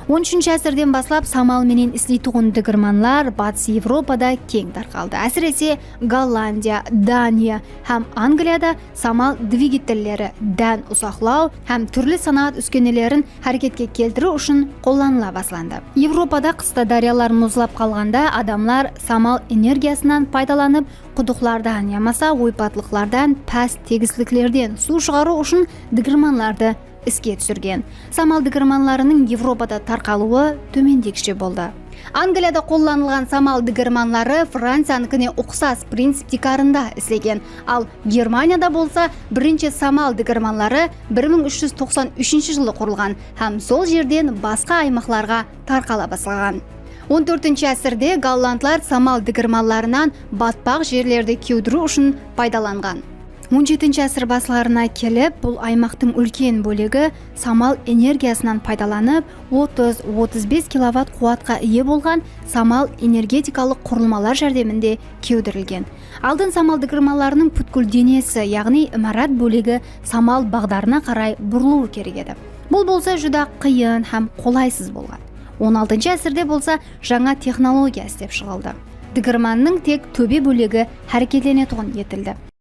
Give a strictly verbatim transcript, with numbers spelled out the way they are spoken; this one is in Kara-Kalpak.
On úshinshi ásirden baslap samal menen isleytuǵın digirmanlar Batıs Evropada keń tarqaldı. Ásirese, Gollandiya, Daniya hám Angliyada samal dvigatelleri, dán usaqlaw hám túrli sanaat úskenelerin háreketke keltiriw ushın qollanıla baslandı. Evropada qısta dáryalar muzlap qalǵanda adamlar samal energiyasınan paydalanıp, qudıqlardan yamasa oypatlıqlardan, pás tegisliklerden suw shıǵarıw ushın digirmanlardı iske túsirgen. Samal digirmanlarınıń Evropada tarqalıwı tómendegishe boldı. Angliyada qollanılǵan samal digirmanları Franciyanıkine uqsas princip tiykarında islegen, al Germaniyada bolsa birinshi samal digirmanları bir mıń úsh júz toqsan úshinshi jılı qurılǵan hám sol jerden basqa aymaqlarǵa tarqala baslaǵan. On tórtinshi ásirde gollandlar samal digirmanlarınan batpaq jerlerdi kewdiriw ushın paydalanǵan. On jetinshi ásir baslarına kelip, bul aymaqtıń úlken bólegi samal energiyasınan paydalanıp, otız, otız bes kilovat quwatqa iye bolǵan samal energetikalıq qurılmalar járdeminde kewdirilgen. Aldın samal digirmanlarınıń pútkil denesi, yaǵnıy imarat bólegi samal baǵdarına qaray burılıwı kerek edi. Bul bolsa júdá qıyın hám qolaysız bolǵan. On altınshı ásirde bolsa jańa texnologiya islep shıǵıldı. Digirmannıń tek tóbe bólegi háreketlenetuǵın etildi.